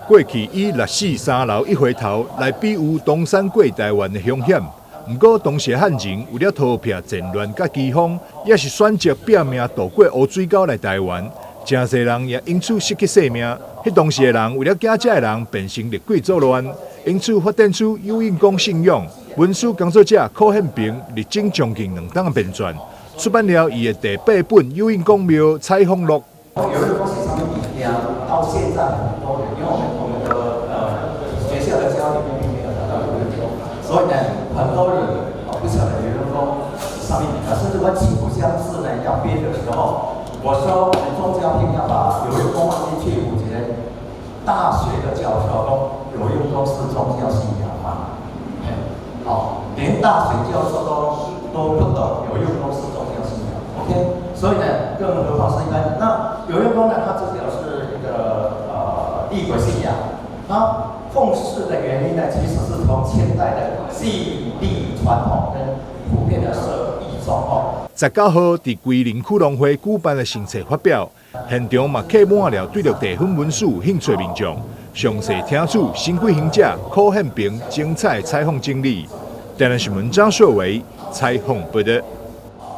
過去以六死三流一回頭來比喻唐山過台灣的兇險。毋過當時漢人為了逃避戰亂佮饑荒，也是選擇拼命渡過烏水溝來台灣。誠濟人也因此失去性命。彼當時的人為了驚遮的人變成厲鬼作亂，因此發展出有應公信仰。文史工作者柯憲平歷經將近2冬的編撰，出版了伊的第八本《有應公廟採訪錄》。有應公是啥物物件，到現在很多人，因為我們的學校的教裡面並沒有講到有應公，所以呢，很多人不曉得有應公是啥物物件，甚至我七股鄉志呢要編的時候，我說我們宗教片要把有應公放進去，有一個大學的教授講有應公是宗教信仰嗎？好，連大學教授都不懂有應公是宗教信仰，OK？所以呢，更何況是一般那有應公呢，它主要是一個厲鬼信仰，它奉祀的原因呢，其實是從清代的祭禮傳統跟普遍的社異宗哦。19號佇龜苓區農會舉辦的新冊發表，現場嘛客滿了對著地方文史有興趣民眾，詳細聽取神鬼行者柯憲平精彩採訪經歷。台南新聞張碩維採訪報導。